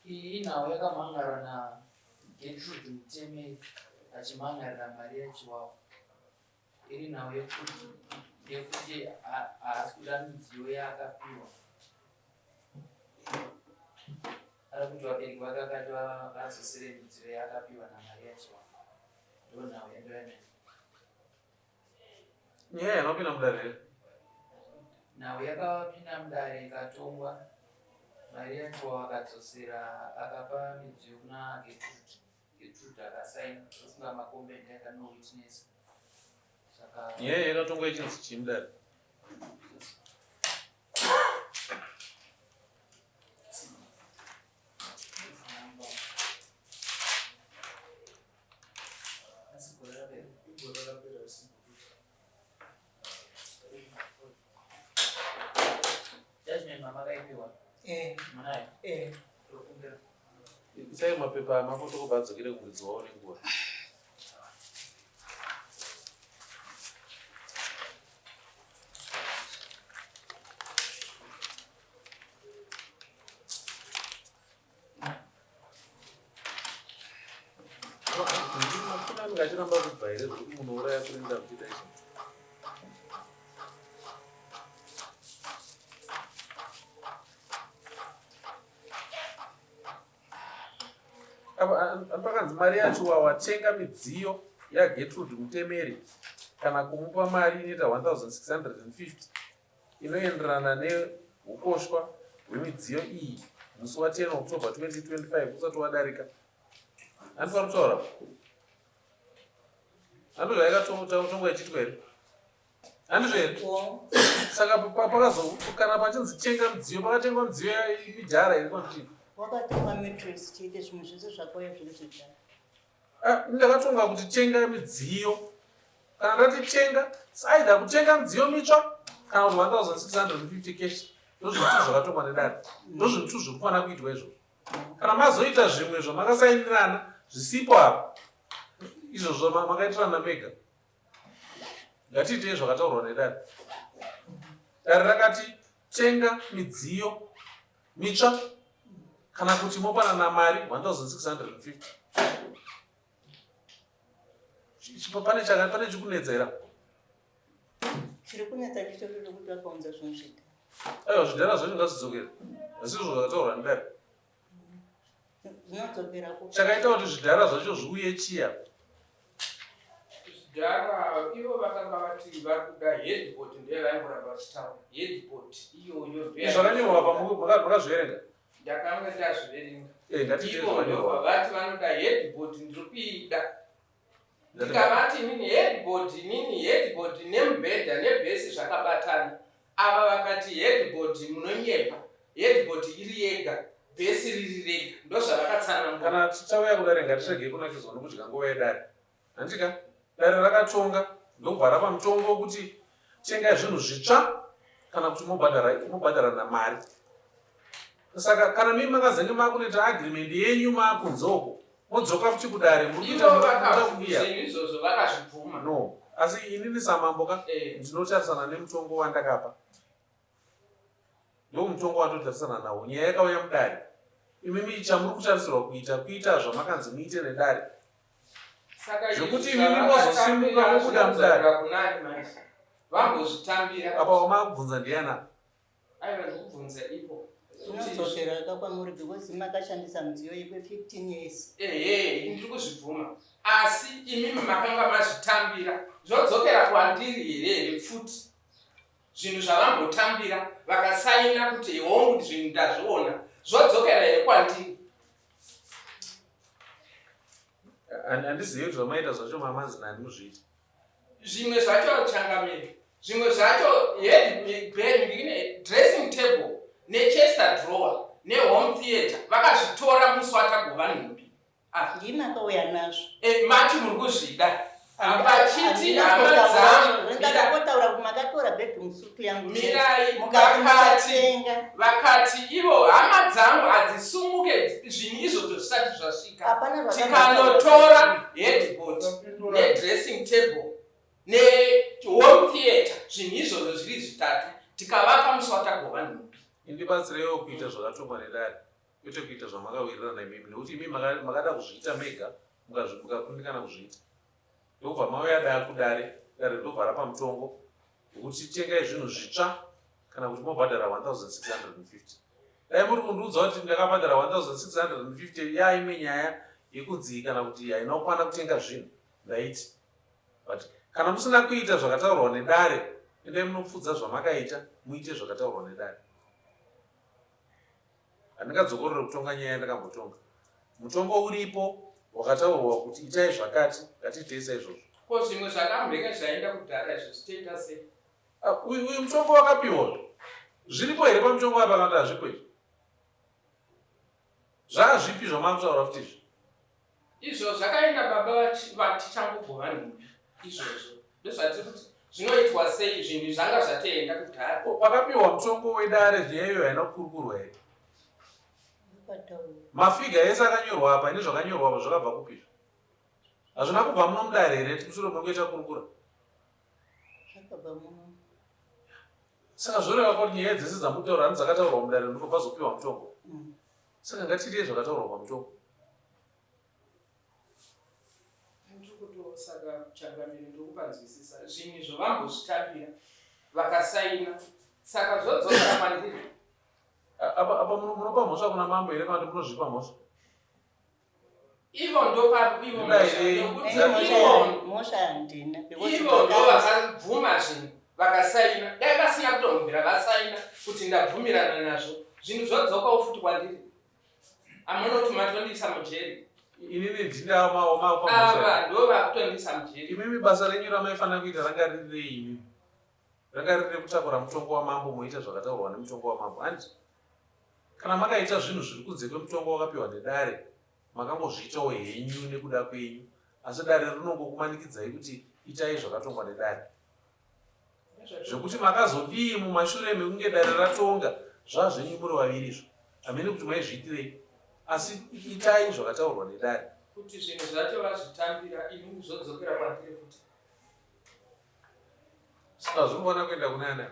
Iyi inhau yakamhan'arwa naGetrude Mutemeri achimhan'arira Maria Chiwawa. Iri nhau yekuti yekuti haasi kuda midziyo yaakapiwa. Ari kuti vabereki vake vakati vadzosere midziyo yaakapiwa naMaria Chiwawa. Ndonhau yandouya nayo. Nyaya yakapinda mudare here? Nhau yakapinda mudare ikatongwa. Maria Chiwawa akadzosera akapa midziyo kuna Gertrude. Gertrude akasaina ndofunga makombe ndiye akanowitness. Saka nyaya yakatongwa ichinzi chii mudare? Isai mapepa aya mafotokobva adzokere kumwedzi wawo nenguva. Anenge achiramba kubva here zvekuti munhu uraya kurinda kuchiita izvo? Pakanzi mari yacho wawatenga midziyo yaGertrude Mutemeri kana kumupa mari inoita 1650 inoenderana nehukoshwa hwemidziyo iyi musi wa 10 October 2025 usati wadarika. Handi vari kutaura? Handi zvayakatongwa ichiitwa here? Handizvo here? Saka pakazo kana pachinzi tenga midziyo pakatengwa midziyo midhara here kwandii? Wakatenga mattress chete zvimwe zvese zvakauya zviri zvidhara. Ah, ndakatonga kuti tenga midziyo kana ndati tenga either kutenga midziyo mitsva kana kuti 1650 cash ndozvinhu zvakatongwa nedare ndozvinhu tu zviri kufanira kuitwa izvozvo kana mazoita zvimwe zvamakasainirana zvisipo apa izvozvo makaitirana mega ngatiitei zvakataurwa nedare dare rakati tenga midziyo mitsva kana kuti mopanana mari 1650 pane chaka pane chikunetsa here chiri kunetsa chitori rekuti vakaunza zvinhu zvidhara aiwa zvidhara zvacho ngazvidzokere hazvizvo zvakataurwa nedare zvinodzokera chakaita kuti zvidhara zvacho zviuye chiya Zvidhara ivo vakanga vati vari kuda headboard ndiyo vaingoramba vachitaura headboard iyoyo zvakanyorwa apa makazviverenga ndakanga ndazviverenga eh, ivo ndobva vati vanoda headboard ndiri kuida ndikavati inini headboard inini headboard nemubhedha nebhesi zvakabatana Ava vakati headboard munonyepa, headboard iri yega, bhesi riri rega. Ndozvavakatsanangura. Kana tichauya kudare ngatiregei kunakidzwa nokudya nguva yedare. Handiti ka? Dare rakatonga ndokubva rapa mutongo wekuti tengai zvinhu zvitsva kana kuti mobhadhara mobhadharana mari. Saka kana mimi makazenge makunoita agreement yenyu makunze uko modzoka futi kudare muri kuita Ivo vakabvuma izvozvo vakazvibvuma. No, asi inini samambo ka eh. ndinotarisana nemutongo wandakapa. Ndo mutongo wandotarisana nawo. Nyaya yakauya mudare. Imimi chamuri kutarisirwa kuita kuita zvamakanzi muite nedare. Saka zvekuti imimi mozosimuka mobuda mudare. Kunani manje? Vambozvitambira. Apa wamakubvunza ndiyana? Aiwa ndikubvunza ipo. Zvinodzokera ka kwamuri because makashandisa midziyo iyi kwe 15 years. Ehe, ndiri kuzvibvuma. Asi imimi makanga mazvitambira. Zvodzokera kwandiri here here futi? Zvinhu zvavambotambira vakasaina kuti hongu zvinhu ndazviona. Zvodzokera here kwandiri? Handizivi kuti zvamaita zvacho mamanzi nani muzviita. Zvimwe zvacho changamire. Zvimwe zvacho head bed dressing table nechester drawer nehome theatre vakazvitora musi watagova nhumbi. Ah. Ndimi makauya nazvo. Eh, mati muri kuzvida. Vachiti hama dzangu. Ndakakotaura kuti makatora bedroom suit yangu. Mirai vakati vakati ivo hama dzangu hadzisumuke zvinhu izvozvo zvisati zvasvika. Tikanotora headboard nedressing table nehome theatre zvinhu izvozvo zviri zvitatu tikavapa musi watagova nhumbi. Indibatsireiwo kuita zvakatongwa nedare. Kwete kuita zvamakawirirana imimi nekuti imimi makada kuzviita mega mukakundikana kuzviita. Ndokubva mauya da kudare, dare ndobva rapa mutongo wekuti tengai zvinhu zvitsva kana kuti mobhadhara 1650. Dai muri kundiudza kuti ndakabhadhara 1650 yaimwe nyaya yekunzi kana kuti haina kukwana kutenga zvinhu ndaiti but kana musina kuita zvakataurwa nedare endai munopfudza zvamakaita muite zvakataurwa nedare. Handingadzokorore kutonga nyaya yandakambotonga. Mutongo uripo wakataurwa kuti itai zvakati, ngatiitei saizvozvo. Ko zvimwe zvakambenge zvaenda kudhara izvo zvitoita sei? Ah, uyu uyu mutongo wakapiwa zviripo here pamutongo apa kana kuti hazvipo izvi? Zvazvipi zvamaakutaura futi izvi? Izvo zvakaenda baba vatichangogova nhumbi izvozvo ndozvatiri kuti zvinoitwa sei zvinhu zvanga zvatoenda kudhara. Pakapiwa mutongo wedare nyaya iyoyo haina kukurukurwa here? Mafiga ese akanyorwa apa nezvakanyorwa apa zvakabva kupi izvo? Hazvina kubva muno mudare here mushure mekunge takurukura? Zvakabva muno. Saka zvoreva kuti nyaya dzese dzamutaura hanzi dzakataurwa mudare ndipo pazopiwa mutongo. Saka ngatiitei zvakataurwa pamutongo. Saka changamire ndiri kupanzwisisa zvinhu izvo vambozvitambira vakasaina saka zvodzokera kwandiri. Apa apa munopa mhosva kuna mambo here kana kuti munozvipa mhosva? Ivo ndopa ivo mhosva handina ivo ndo vakabvuma zvinhu vakasaina dai vasina kutombobvira vasaina kuti ndabvumirana nazvo zvinhu zvodzokawo futi kwandiri amuna kuti matondiisa mujeri inini ndindaamaomaava ndo vakutondiisa mujeri imimi basa renyu ramaifanira kuita ranga riri rei imimi ranga riri rekutakura mutongo wamambo moita zvakataurwa nemutongo wamambo handi kana makaita zvinhu zviri kunze kwemutongo wakapiwa nedare makangozviitawo henyu nekuda kwenyu asi dare rinongokumanikidzai kuti itai zvakatongwa nedare Zvekuti makazodii mumashure mekunge dare ratonga zvazvenyu muri vaviri izvo hamene kuti maizviitirei asi itai zvakataurwa nedare. Kuti zvinhu zvacho vazvitambira ini zvodzokera kwandiri futi. Saka zvinofanira kuenda kuna ana.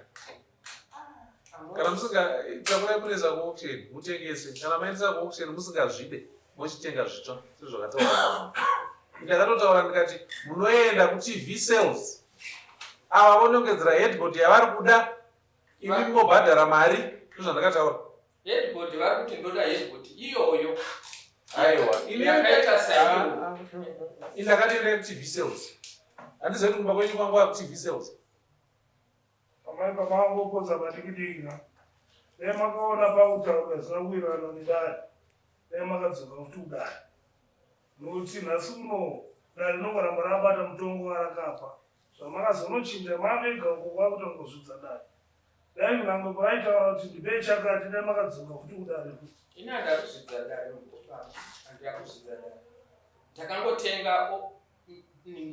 Kana musinga takurai munoisa kuauction mutengese kana maendesa kuauction musingazvide mochitenga zvitsva sezvakataura ndakatotaura ndikati munoenda kutv sales ava vonongedzera headboard yavari kuda imi mobhadhara mari ndozvandakataura headboard vari kuti ndoda headboard iyoyo aiwa yakaita saiyo ah, ah. indakati endai kutv sales handizivi kuti kumba kwenyu kwangu akutv sales Amai pamangopodza padiki diki ka dai makaona pakutaurwa zvisina kuwirirana nedare dai makadzoka futi kudare nokuti nhasi uno dare rinongoramba rabata mutongo warakapa zvamakazonochinja mavega uko kwakutangozvidza dare dai kunangwe paaitaura kuti ndipei chakati dai makadzoka futi kudare futi ini handakuzvidza dare mukopano handakuzvidza dare ndakangotenga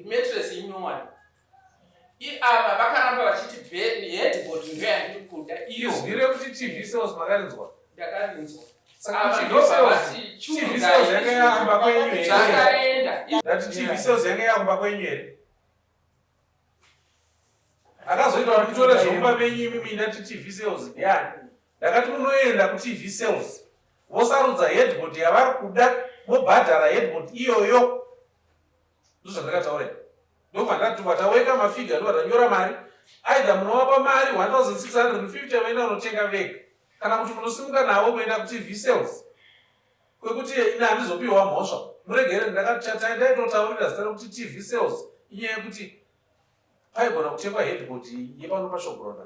mattress inyowani ava vakaramba vachiti headboard ndo yandiri kuda iyo izwi rekuti tv sales makarinzwa ndakarinzwa TV sales yanga yakumba kwenyu here zvakaenda ndati tv sales yanga yakumba kwenyu here akazoita kuti mutore zvomba venyu imimi ndati tv sales ndiyani ndakati munoenda kutv sales vosarudza headboard yavari kuda mobhadhara headboard iyoyo ndozvandakataura ndobva ndati wataweka mafiga ndobva ndanyora mari either munovapa mari 1650 vaenda kunotenga vega kana kuti munosimuka navo kuenda kutv sales kwekuti ini handizopiwa mhosva muregere ndakataitotaurira zita rekuti tv sales inyaya yekuti paigona kutengwa headboard yepano pashogronda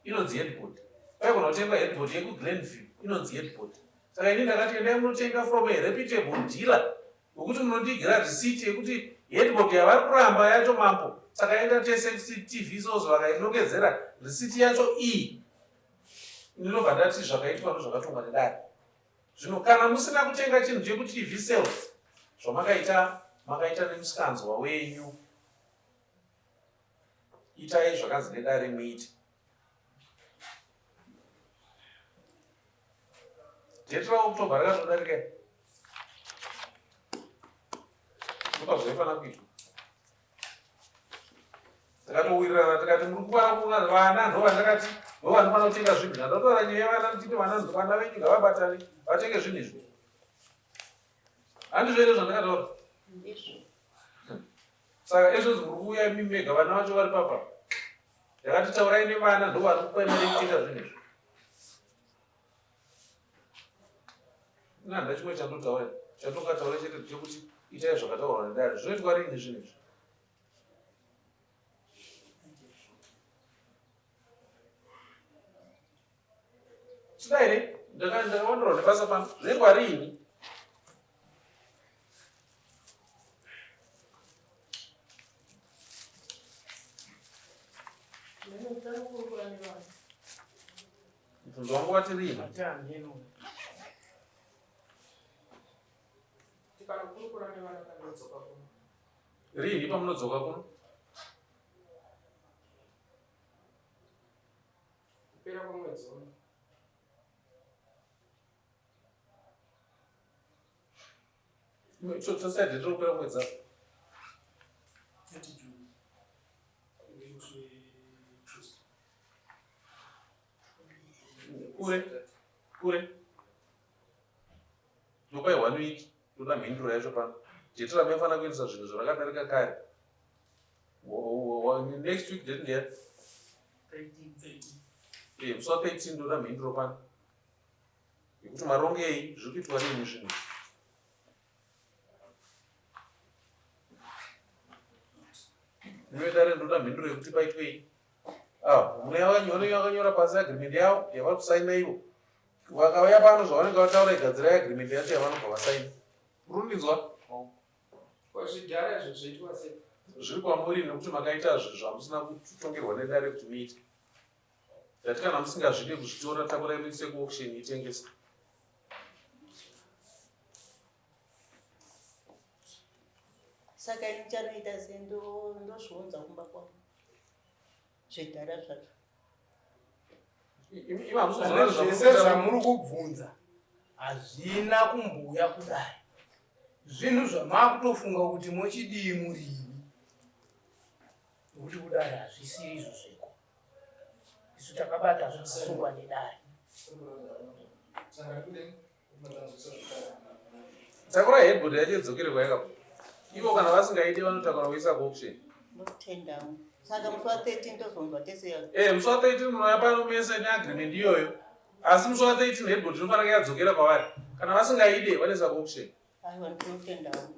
inonzi headboard paigona kutengwa headboard yekuglenview inonzi headboard saka ini ndakati endai munotenga from a reputable dealer wekuti munondigira receipt yekuti headboard yavari kuramba yacho mambo takaenda tese kuctv sozo vakainongedzera receipt yacho iyi ndinobva ndati zvakaitwa ndozvakatongwa nedare zvino kana musina kutenga chinhu chekutv sales zvamakaita makaita nemusikanzwa wenyu Itai zvakanzi nedare muite. Date raOctober rakatodarika ndopazvaifanira kuitwa. Takatowirirana tikati muri kufana kuona vana ndovandakati ndovanofanira kutenga zvinhu. Ndatotaura nyaya yevana ndichiti vana vana venyu ngavabatane. Vatenge zvinhu izvi. Handizvo here zvandakataura? Ndizvo. Saka izvozvi muri kuuya imi mega vana vacho vari papa. Ndakati taurai nevana ndo vari kupai mari yekutenga zvinhu izvi. Ini handina chimwe chandotaura. Chandongataura chete ndechekuti itai zvakataurwa nedare. Zvinoitwa rini zvinhu izvi? Chida here? Ndakawandirwa nebasa pano. Zvinoitwa rini? Mubvunzo wangu wati rini? Tikanokurukura nevana kanodzoka kuno. Rini pamunodzoka kuno? Kupera kwemwedzi uno. Tosai date rekupera kwemwedzi apa. 30 June. Kure, kure. Ndopai one week ndoda mhinduro yacho pano. Date ramaifanira kuendesa zvinhu zvarakadarika kare. Next week date ndeya? 13. Eh, musi wa 13 ndoda mhinduro pano. Yekuti marongei zviri kuitwa rini zvinhu izvi. Inoita ndoda mhinduro yekuti paitwei. Ah, mune yakanyora pasi agreement yavo yavari kusaina ivo. Vakauya pano zvavanenge vataura igadzirai agreement yacho yavanobva vasaina. Urundinzwa? Ko zvidhara izvo zvoitwa sei? Zviri kwamuri nekuti makaita zvamusina kutongerwa nedare kuti muite. Ndati kana musingazvide kuzvitora takurai muise kuauction itengese. Saka ini chanoita sei ndozviunza kumba kwangu zvidhara zvacho. Zvese zvamuri kubvunza hazvina kumbouya kudai. Zvinhu zvamakutofunga kuti mochidii murimi. Nokuti kudai hazvisiri izvo zveko. Isu takabata zvakasungwa nedare. Takura headboard yacho idzokere kwayakabva. Ivo kana vasingaidi vanotakura kuisa kuauction. Ndotendawo. Saka musi wa 13 tozonzwa tese. Eh, musi wa 13 munouya pano mese neagreement iyoyo. Asi musi wa 13 headboard inofanira yadzokera kwavari. Kana vasingaide vanoisa kuauction. Aiwa ndinotendawo.